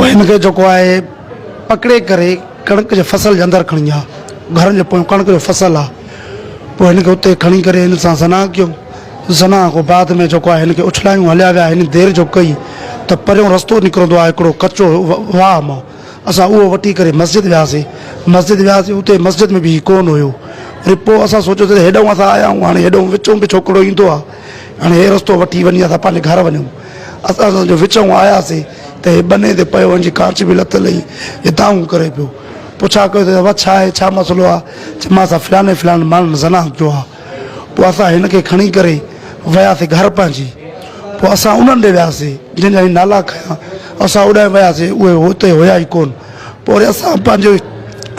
پوء هن کي جيڪو آهي پڪڙي ڪري ڪڻڪ جي فصل جي اندر کڻي ويا. گهرن جي پويان ڪڻڪ جو فصل آ. پوء هن کي اتي کڻي ڪري هن سان زنا ڪيو. زنا کان بعد ۾ جيڪو آهي هن کي اڇلايون هليا ويا. هن دير جو ڪئي ته پريون رستو نڪرندو آهي هڪڙو ڪچو واهه مان. اسان اهو وٺي ڪري مسجد وياسين. مسجد وياسين اتي مسجد ۾ به هي ڪونه هيو. وري پوء اسان سوچيو ته هيڏانهن اسان آيا آهيون هاڻي هيڏانهن وچون به ڇوڪرو ايندو آ. هاڻي هي رستو وٺي وڃي اسان پنهنجي گهر وڃون. اسان جو وچئون آياسين ته هي ٻني تي پيو هن جي ڪانچ به لٿل هئي هي دانهون ڪري پيو. پڇا ڪيو ته بابا ڇا آهي ڇا مسئلو آهي؟ چي مان سان فلاني فلاني ماڻهن زنا ڪيو آهي. پوء اسان هن کي کڻي ڪري وياسين گهر پنهنجي. پوء اسان انهن ڏي وياسين جن جا هن نالا کنيا. اسان اوڏانهن وياسين اهي اتي هيا ئي ڪونه. پوء وري اسان پنهنجي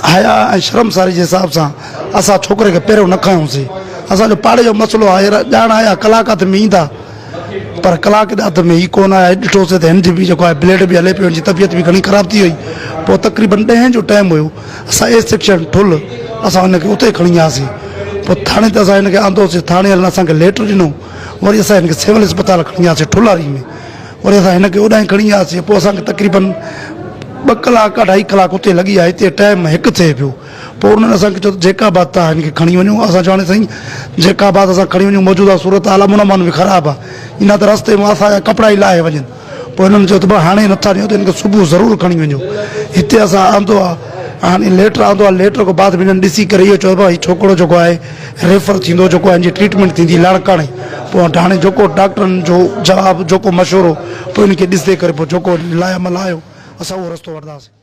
حياء ۽ شرمساري جي حساب سان اسان ڇوڪري کي پهريون نه کنيوسين. اسان جو پاڙي جو مسئلو آهي ڄاڻ آيا ڪلاڪ اڌ ۾ ايندا. پر ڪلاڪ اڌ ۾ هي ڪونه آيا. ڏٺوسين ته هن جي به جيڪو آهي بليڊ به هلي پيو، هن جي طبيعت به گهڻي خراب ٿي وئي. پوء تقريبن ڏهين جو ٽائيم هيو، اسان اي سيڪشن ٺل اسان هن کي اتي کڻي وياسين. پوء ٿاڻي تي اسان هن کي آندوسين، ٿاڻي وارن اسان کي ليٽر ڏنو. وري اسان هن کي سول اسپتال کڻي وياسين ٺلاري ۾. وري اسان هن کي اوڏانهن کڻي وياسين. پوء اسان کي تقريبن ٻه ڪلاڪ اڍائي ڪلاڪ اتي لڳي ويا. هتي ٽائيم هڪ ٿئي پيو. پوء انهن اسان کي چيو ته جيڪب آباد توهان هن کي کڻي وڃو. اسان چيو هاڻي سائين جيڪب آباد اسان کڻي وڃون موجوده صورتحال امن امان به خراب آهي اڃا ته رستي مان اسان جا ڪپڙا ئي لاهي وڃن. پوء هنن چيو ته بابا هاڻي نٿا نيو ته هن کي صبح ضرور کڻي وڃو. هتي اسان آندو آهي هاڻي ليٽر آندو آهي ليٽر کان بعد به هنن ڏسي ڪري اهو چيو ته بابا هي ڇوڪرو جيڪو آهي ريفر ٿيندو جيڪو آهي هن جي ٽريٽمينٽ ٿيندي لاڙڪاڻي. پوء هاڻي جيڪو ڊاڪٽرن جو جواب جيڪو مشورو پوء هن کي ڏسي ڪري پوء جيڪو لاء عمل آيو اسان اهو رستو وٺنداسين.